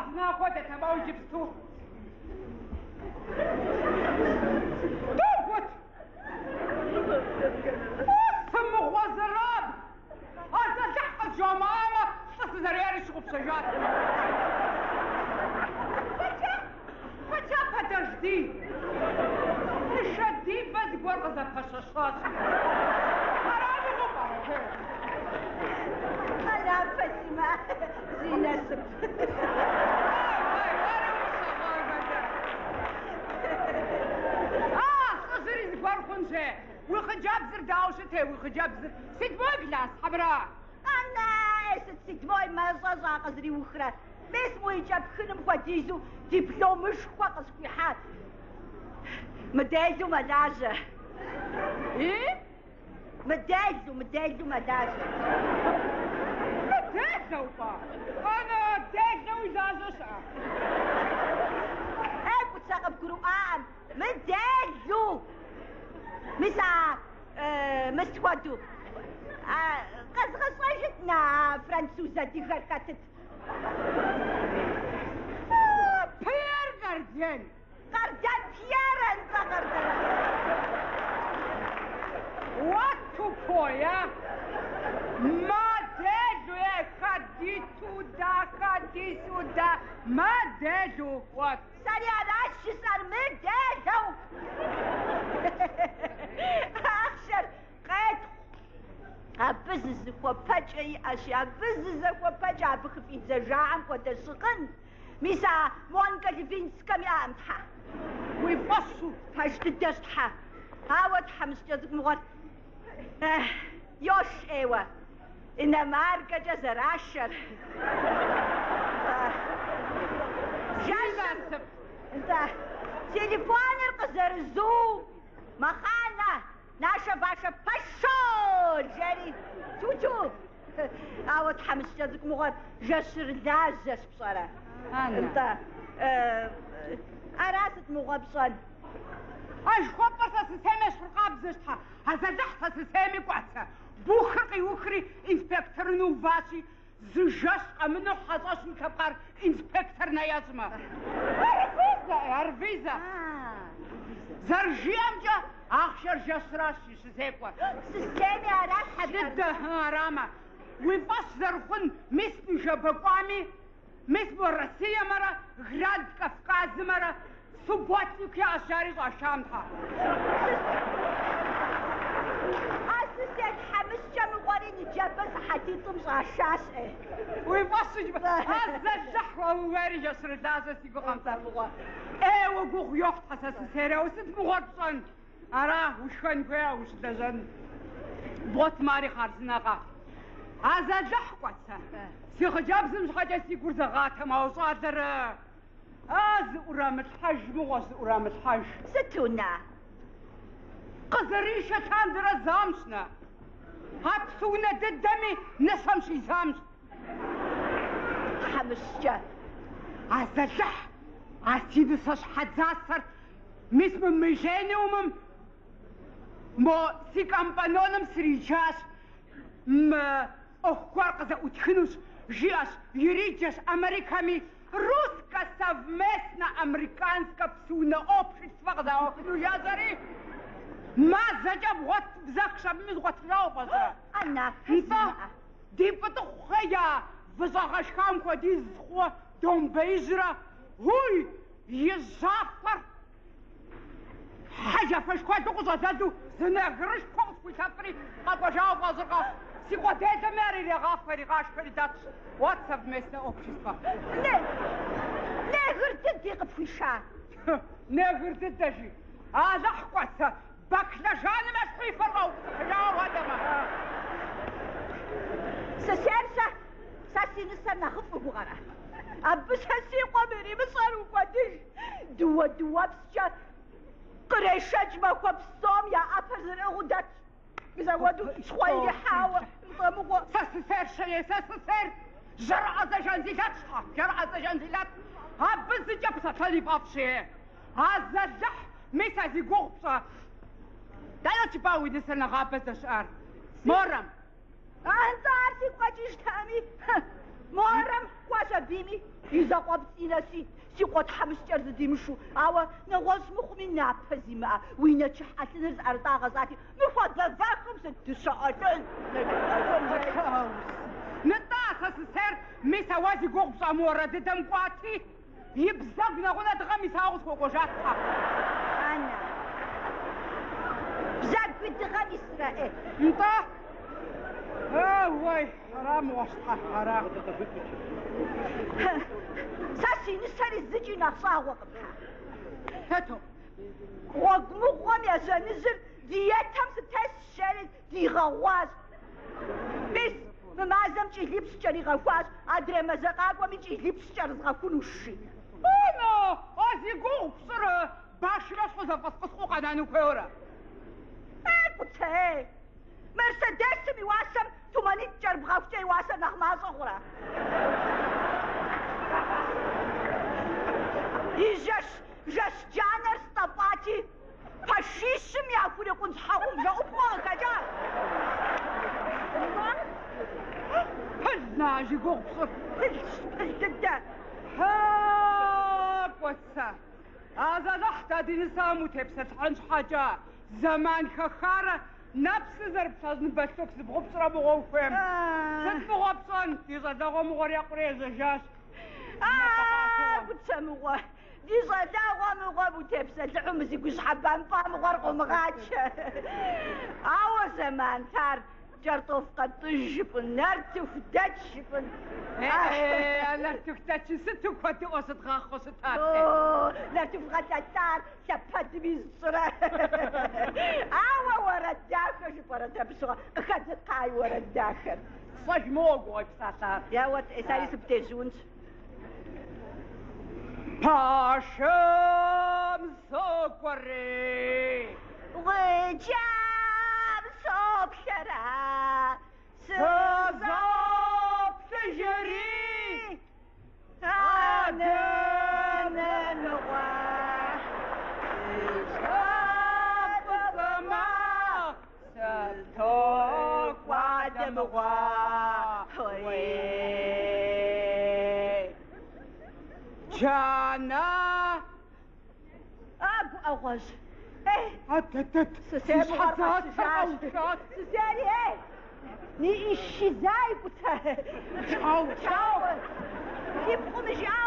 хъарзына хуэдэтэм, ауэ иджыпсту. Догуэт! О, сымыгъуэ зэраб! Азалыхь къызжомыӏамэ, лӏы сызэриӏэри сщыгъупщэжат. Хотя, хотя, подожди. Нышэдибэ зыгуэр къызэпэщэщащ. Ара мыгъуэу пӏэрэ? Ара, Фатима, зи насып. А, лӏыжьри зыгуэр хъунщ, е. Уи хъыджэбзыр дауэ щыт, е, уи хъыджэбзыр? Седьмой класс, хьэмэрэ? Ана, сыт седьмой мащӏэ щӏа къызэриухрэ? Мес мо и кӏэпхыным хуэдизу дипломышхуэ къысхуихьат. Мыделу мэлажьэ. И? Мыделу, мыделу мэлажьэ. Мыделэу пӏэ? Ана, делэу лажьэ щыӏэ? Эй, Кӏуцэ къыбгурыӏуаӏым. Мыделу! Мис а мыст хуэдэу. Къэзгъэщӏэжыт на француз адыгэр хэтыт. Пьер Къардэн. Къардэн Пьер, нтӏэ Къардэн. Вот тупой, а! Моделю, ходи туда, ходи сюда. Моделю, вот. Сэри аращ жысӏэр мыделэу. Ахъшэр къетхъу. Абы зы зыхуэпэкӏэ иӏэщи, абы зы зэхуэпэкӏэ абы хыфӏидзэжаӏэм хуэдэ щыгъын. Мис а Моника Левинскэм иӏэм, тхьэ. Уи фӏэщу. Пэж дыдэщ, тхьэ. Ауэ тхьэмыщкӏэ цӏыкӏу мыгъуэр йош ӏейуэ. Иномаркэкӏэ зэрашэр. Жэщым, нтӏэ, телефоныр къызэрызуу мэхъанэ, наша ваша пошёл, жери, ту-ту. Ауэ тхьэмыщкӏэ цӏыкӏу мыгъуэр жэщырылажьэщ, пщӏэрэ? Нтӏэ, ара сыт мыгъуэ пщӏэн? А жыхуэпӏэр сэ сысейм ещхьыркъабзэщ, тхьэ. Азалыхь сэ сысейми кӏуацэ. Бухыр къиухри инспекторыну уващи, зы жэщ къэмынэу хьэщӏэщым лъэпкъар инспектор нэ ещӏмэ. Арвизэ, арвизэ. Зэрыжиӏэмкӏэ, ахъшэр жэщращ щызекӏуэр. Сысейми аращ. Хьэ дыдэ, арамэ. Уи фӏэщ зэрыхъун, мис ныжэбэ кӏуами, мис мо Россиемэрэ Гранд Кавказымэрэ субботник яӏэщ жари щӏашам, тхьэ. А сысей тхьэмыщкӏэ мыгъуэри ныджэбэ сыхьэтитӏым щӏашащ, ӏей. Уи фӏэщ азалыхь уэри жэщырылажьэ си гугъэм сэ мыгъуэ. Ӏейуэ гугъу йохь, тхьэ, сэ сысейр, ауэ сыт мыгъуэр пщӏэн? Ара, ушхэн хуей, ущылэжьэн. Бгъуэтмэ ари хъарзынэкъэ. Азалыхь кӏуэцэ. Си хъыджэбзым щхьэкӏэ си гур зэгъатэм, ауэ щӏалэр а зыӏурамылъхьэж мыгъуэщ, зыӏурамылъхьэж. Сыту на? Къызэришэ лъандэрэ замщ, на. А псыунэ дыдэми нысэм щизамщ. Тхьэмыщкӏэ. Азалыхь, а си нысэ щхьэдзасэр мис мы Миллениумым мо си компаньоным сриджащ, мы ӏуэху гуэр къызэӏутхынущ, жиӏэщ, ириджэщ Америкэми русско совместно американскэ псыунэ общество къызэӏуахыну жаӏэри, мазэкӏэ бгъуэт бзэхщ, абыми згъуэтыжауэ фӏэщӏрэ? Ана, Нтӏэ, ди Пӏытӏыхъухэ я выщӏэгъэшхам хуэдиз хъууэ домбеижьрэ, уй, и жьафэр хьэжафэшхуэлу къыщӏэлэлу зы негрышхуэ къысхуилъэфри къэкӏуэжауэ фӏэщӏыркъэ? Си къуэ делэми ар ирегъафэ, иригъашхэри дэтщ. Вот совместное общество. Негр дыди къыпхуиша. Негр дыдэ жи. Алыхь кӏуэцэ, баклажаным ещхьу и фэр къэупцӏыхьыжауэ хуэдэмэ. Сысейр сэ, сэ си нысэр нэхъыфӏу гугъэрэ? Абы сэ си къуэм иримыщӏэр укӏуэдыж. Дыуэ-дыуэпскӏэ кърешэкӏ махуэ псом я ӏэпэр зэрыӏыгъыу дэтщ. Мис апхуэдэу щхъуэ ирихьауэ, нтӏэ мыгъуэ. Сэ сысейр щэ, сэ сысейр жьэрыӏэзэ Жанзилэтщ, тхьэ, жьэрыӏэзэ Жанзилэт. Абы зыкӏэ псэлъэн и фӏэфӏщ, е. Азалыхь, мис а зи гугъу пщӏэ. Дэнэ жыпӏа уи нысэр нэгъабэ здэщыӏар? Морэм. Нтӏэ, ар сигу къэкӏыжтэӏыми. Морэм кӏуащ абыми, и закъуэпцӏинэ си къуэ тхьэмыщкӏэр зыдимышу, ауэ нэгъуэщӏ мыхъуми напэ зимыӏэ, уи нэчыхь ӏэлъыныр зыӏэрытӏагъэ жысӏати, мыхуэбэвэхым сыт дыщэ ӏэлъын, нэчыхь ӏэлъын жеӏэ. Нтӏэ, сэ сысейр мис а уэ зи гугъу пщӏа морэ дыдэм кӏуати, и бзэгу нэгъунэ дыгъэм исауэ къысхуэкӏуэжат, тхьэ. Анэ. Бзэгуи дыгъэм исрэ, ӏей? Нтӏэ. Ей, ара мыгъуэщ, тхьэ, ара. Сэ си нысэри зыкӏи нэхъ щӏагъуэкъым, тхьэ. Сыту? Гъуэгу мыгъуэм ежьэныжьыр диетэм сытесщ, жери дигъэгъуащ. Мис, мы мазэм кӏилипщӏ кӏэригъэхуащ, адрей мазэ къакӏуэми кӏилипщӏ кӏэрызгъэхунущ, жи. Уно, а зи гугъу пщӏыр башым ещхьу зэфӏэскъыскъыу къэнэну хуейуэрэ? Ей, Кӏуцэ, ей! Мерседесым и уасэм тумэнитӏ кӏэрыбгъэхукӏэ и уасэр нэхъ мащӏэ хъурэ? И жэщ джанэр стӏэпӏати, пэшищым яхурикъун щхьэгъубжэӏупхъуэ къыхэкӏащ. Пыл, на, зи гугъу пщӏыр. Пылщ, пыл дыдэ. Хьэ, Кӏуцэ, азалыхь дэ ди нысэм утепсэлъыхьын щхьэкӏэ зэман хэхарэ нэпсыр зэрыплъэщӏын бэлътоку зыбгъупщӏрэ мыгъуэ ухуейм. Сыт мыгъуэ пщӏэн, ди щӏалэгъуэ мыгъуэр екъури ежьэжащ. А, Кӏуцэ мыгъуэ, ди щӏалэгъуэ мыгъуэм утепсэлъыхьу мы зи гущхьэ бампӏа мыгъуэр къомыгъачэ. Ауэ зэмант ар, кӏэртӏоф къэтӏыж жыпӏын, нартыху дэч жыпӏын. Е, нартыху дэчыр сыту куэдыӏуэ щыдгъахъэу щытат. О, нартыху гъэлъэлъар лъэпэдым из тщӏырэ. Ауэ уэрэд дахэ жыпӏэрэт абы щыгъуэ, къыхэдзэт кхъыӏэ уэрэд дахэр. Сщӏэж мыгъуэ гугъуэ псалъэр. Еуэт, сэри сыбдежьуунщ. Пэшым сокӏуэри. Гъуджэм соплъэрэ. Сызоплъыжри. Анэ мыгъуэ. Фӏыцӏэмэ, сытокӏуадэ мыгъуэ. Уей. Джанэ. А, гуӏэгъуэжь. Эй, Адэдэт, сысей си мыгъуэр щхьэдзасэр къэсыжащ. къэушат. Сысейри, эй, не исчезай, Кӏуцэ. Чау. Чау. Си пхъум жиӏауэ.